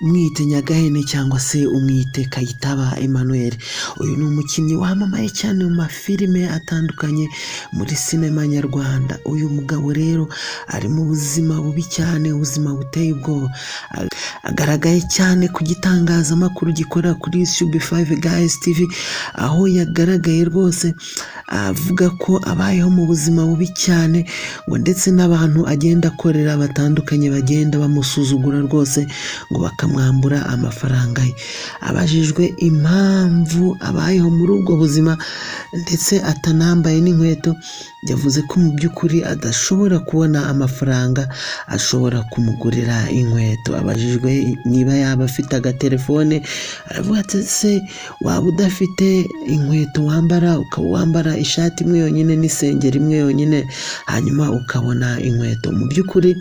Mwite Nyagahene cyangwa se umwite Kayitaba Emmanuel. Uyu ni umukinnyi wamamaye cyane mu mafilime atandukanye muri sinema nyarwanda. Uyu mugabo rero ari mu buzima bubi cyane, ubuzima buteye ubwoba. Agaragaye cyane ku gitangazamakuru gikorera kuri YouTube 5 Guys TV, aho yagaragaye rwose avuga ko abayeho mu buzima bubi cyane, ngo ndetse n'abantu agenda akorera batandukanye bagenda bamusuzugura rwose, ngo bakamwambura amafaranga ye. Abajijwe impamvu abayeho muri ubwo buzima ndetse atanambaye n'inkweto, yavuze ko mu by'ukuri adashobora kubona amafaranga ashobora kumugurira inkweto. Abajijwe niba yaba afite agatelefone, aravuga ati: "Se waba udafite inkweto wambara, ukaba wambara ishati imwe yonyine n'isengeri imwe yonyine, hanyuma ukabona inkweto?" Mu by'ukuri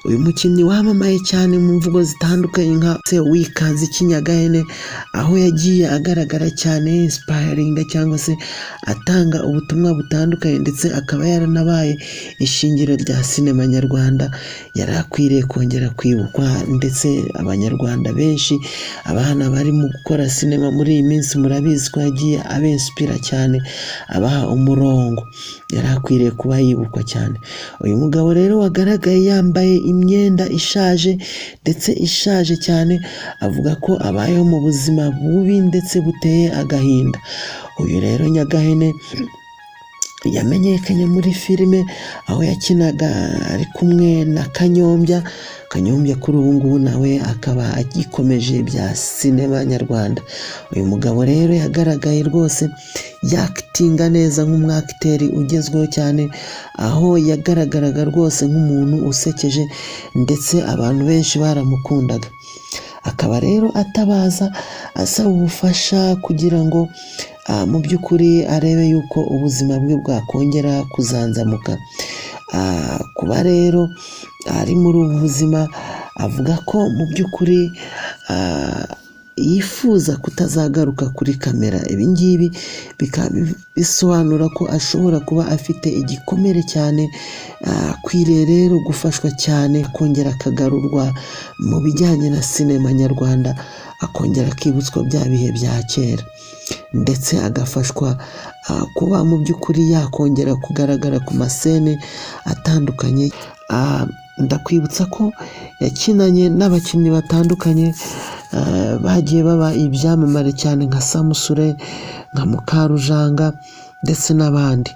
uyu mukinnyi wamamaye cyane mu mvugo zitandukanye nka se wikanze ikinyagahene, aho yagiye agaragara cyane inspiringa cyangwa se atanga ubutumwa butandukanye, ndetse akaba yaranabaye ishingiro rya sinema nyarwanda, yari akwiriye kongera kwibukwa. Ndetse Abanyarwanda benshi, abana bari mu gukora sinema muri iyi minsi, murabizi ko yagiye abinspira cyane, abaha umurongo. Yari akwiriye kuba yibukwa cyane. Uyu mugabo rero wagaragaye yambaye imyenda ishaje, ndetse ishaje cyane, avuga ko abayeho mu buzima bubi ndetse buteye agahinda. Uyu rero Nyagahene yamenyekanye muri filime aho yakinaga ari kumwe na Kanyombya. Kanyombya kuri ubu ngubu nawe akaba agikomeje bya sinema nyarwanda. Uyu mugabo rero yagaragaye rwose yakitinga neza nk'umwakiteri ugezweho cyane, aho yagaragaraga rwose nk'umuntu usekeje, ndetse abantu benshi baramukundaga. Akaba rero atabaza asaba ubufasha kugira ngo mu by'ukuri arebe yuko ubuzima bwe bwakongera kuzanzamuka. Kuba rero ari muri ubu buzima, avuga ko mu by'ukuri yifuza kutazagaruka kuri kamera. Ibi ngibi bikaba bisobanura ko ashobora kuba afite igikomere cyane. Akwiriye rero gufashwa cyane, akongera akagarurwa mu bijyanye na sinema nyarwanda, akongera akibutswa bya bihe bya kera, ndetse agafashwa kuba mu by'ukuri yakongera kugaragara ku masene atandukanye. Ndakwibutsa ko yakinanye n'abakinnyi batandukanye bagiye baba ibyamamare cyane nka Samusure, nka Mukarujanga ndetse n'abandi.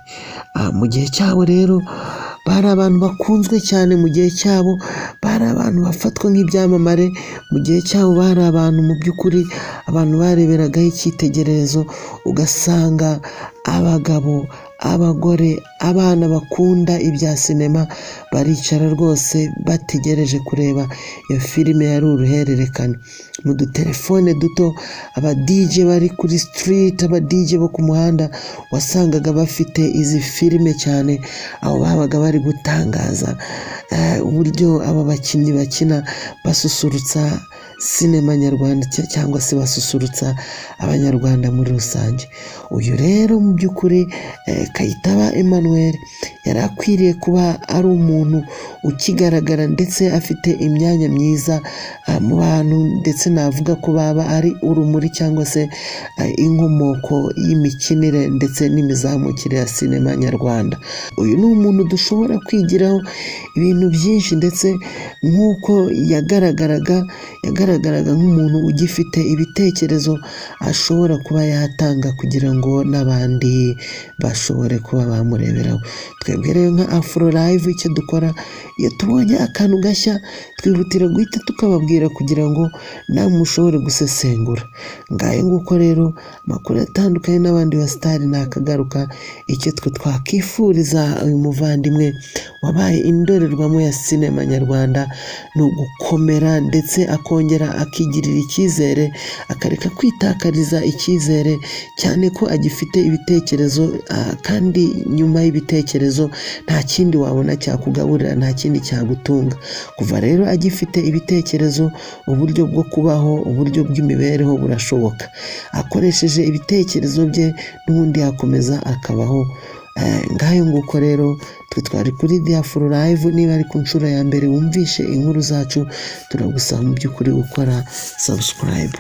Mu gihe cyabo rero bari abantu bakunzwe cyane, mu gihe cyabo bari abantu bafatwa nk'ibyamamare, mu gihe cyabo bari abantu mu by'ukuri abantu bareberagaho icyitegererezo, ugasanga abagabo, abagore, abana bakunda ibya sinema baricara rwose bategereje kureba iyo filime yari uruhererekane. Mu dutelefone duto, aba DJ bari kuri street, aba DJ bo ku muhanda, wasangaga bafite izi filime cyane, aho babaga bari gutangaza uburyo aba bakinnyi bakina basusurutsa sinema nyarwanda cyangwa se basusurutsa Abanyarwanda muri rusange. Uyu rero mu by'ukuri Kayitaba Emmanuel yari akwiriye kuba ari umuntu ukigaragara, ndetse afite imyanya myiza mu bantu, ndetse navuga ko baba ari urumuri cyangwa se inkomoko y'imikinire ndetse n'imizamukire ya sinema nyarwanda. Uyu ni umuntu dushobora kwigiraho ibintu byinshi, ndetse nk'uko yagaragaraga nk'umuntu ugifite ibitekerezo ashobora kuba yatanga kugira ngo n'abandi bashobore kuba bamureberaho. Twebwe rero nka Afro Live, icyo dukora iyo tubonye akantu gashya, twihutira guhita tukababwira kugira ngo namwe mushobore gusesengura. Ngayo nguko rero, amakuru atandukanye n'abandi basitari nakagaruka. Icyo twe twakifuriza uyu muvandimwe wabaye indorerwamo ya sinema nyarwanda ni ugukomera, ndetse akongera akigirira icyizere, akareka kwitakariza icyizere, cyane ko agifite ibitekerezo, kandi nyuma y'ibitekerezo nta kindi wabona cyakugaburira, nta kindi cyagutunga. Kuva rero agifite ibitekerezo, uburyo bwo kubaho, uburyo bw'imibereho burashoboka. Akoresheje ibitekerezo bye n'ubundi yakomeza akabaho. Ngayo nguko rero, twe twari kuri Diafuro Live. Niba ari ku nshuro ya mbere wumvishe inkuru zacu, turagusaba mu by'ukuri gukora subscribe.